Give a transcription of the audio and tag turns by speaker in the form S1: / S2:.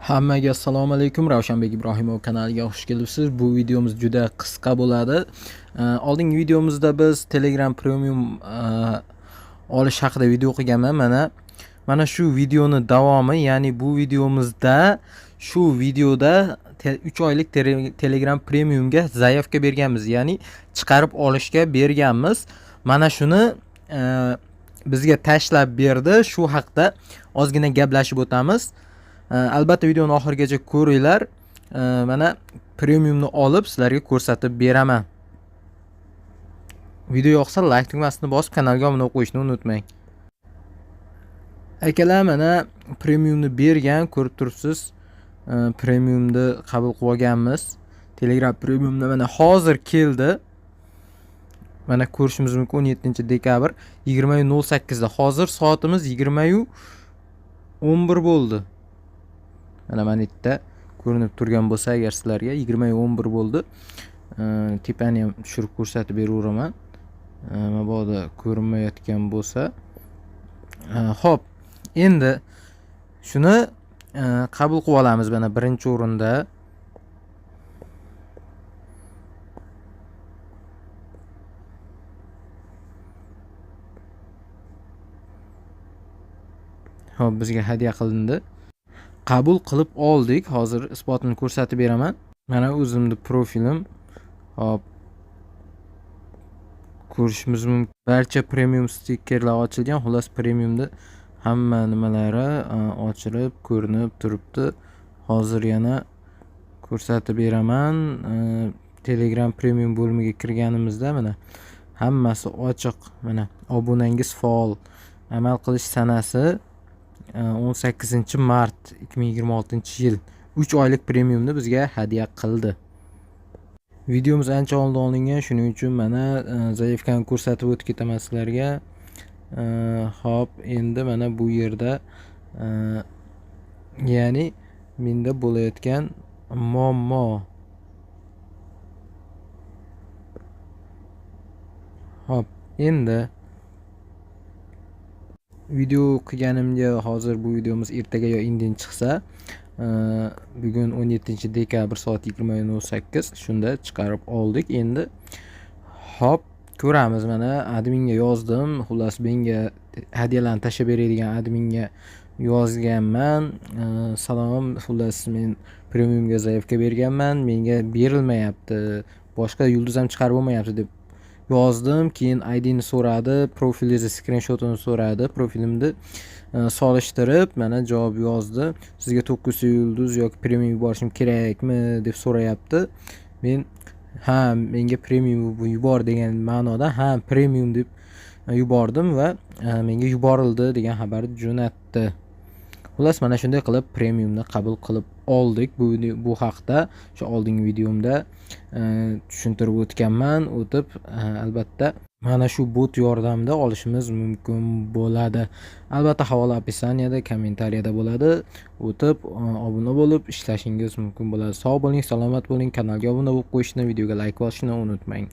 S1: Hammaga assalomu alaykum. Ravshanbek Ibrohimov kanaliga xush kelibsiz. Bu videomiz juda qisqa bo'ladi. Oldingi videomizda biz Telegram Premium olish haqida video qilganman. Mana shu videoni davomi, ya'ni bu videomizda shu videoda 3 oylik Telegram Premiumga заявка berganmiz, ya'ni chiqarib olishga berganmiz. Mana shuni bizga tashlab berdi. Shu haqda ozgina gaplashib o'tamiz. Albatta videoni oxirigacha ko'ringlar. Mana premiumni olib sizlarga ko'rsatib beraman. Video yoqsa like tugmasini bosib kanalga obuna qo'yishni unutmang. Akalar, mana premiumni bergan, ko'rib turibsiz. Premiumni qabul qilib olganmiz. Telegram premiumni mana hozir keldi. Mana ko'rishimiz mumkin, 17 dekabr 20:08 da. Hozir soatimiz 20:11 bo'ldi. Mana yerda ko'rinib turgan bo'lsa agar sizlarga, 20:11 bo'ldi. Tepani ham tushirib ko'rsatib beraveraman, mabodo ko'rinmayotgan bo'lsa. Ho'p, endi shuni qabul qilib olamiz. Mana birinchi o'rinda ho'p, bizga hadya qilindi, qabul qilib oldik. Hozir isbotini ko'rsatib beraman. Mana o'zimni profilim. Hop, ko'rishimiz mumkin, barcha premium stikerlar ochilgan. Xullas, premiumda hamma nimalari ochilib ko'rinib turibdi. Hozir yana ko'rsatib beraman. Telegram Premium bo'limiga kirganimizda mana hammasi ochiq. Mana obunangiz faol, amal qilish sanasi 18 mart 2026 yil. 3 oylik premiumni bizga hadya qildi. Videomiz ancha oldin olingan, shuning uchun mana заявка ni ko'rsatib o'tib ketaman sizlarga. Ho'p, endi mana bu yerda ya'ni menda bo'layotgan muammo. Ho'p, endi video qilganimga, hozir bu videomiz ertaga yo indin chiqsa, bugun 17 dekabr, soat 20:08, shunda chiqarib oldik. Endi hop, ko'ramiz. Mana adminga yozdim, xullas, menga hadyalarni tashlab beradigan adminga yozganman. Salom, xullas, men premiumga заявка berganman, menga berilmayapti, boshqa yulduz ham chiqarib bo'lmayapti, deb yozdim. Keyin IDni so'radi, profilingizni skrinshotini so'radi. Profilimni solishtirib mana javob yozdi. Sizga 9 yulduz yoki premium yuborishim kerakmi, deb so'rayapti. Men ha, menga premium yubor degan ma'noda ha, premium deb yubordim va menga yuborildi degan xabar jo'natdi. Xullas, mana shunday qilib premiumni qabul qilib oldik. Bu haqda shu oldingi videomda tushuntirib o'tganman. O'tib albatta mana shu bot yordamida olishimiz mumkin bo'ladi. Albatta havola описание da, kommentariyada bo'ladi. O'tib obuna bo'lib ishlashingiz mumkin bo'ladi. Sog' bo'ling, salomat bo'ling. Kanalga obuna bo'lib qo'yishni, videoga layk bosishni unutmang.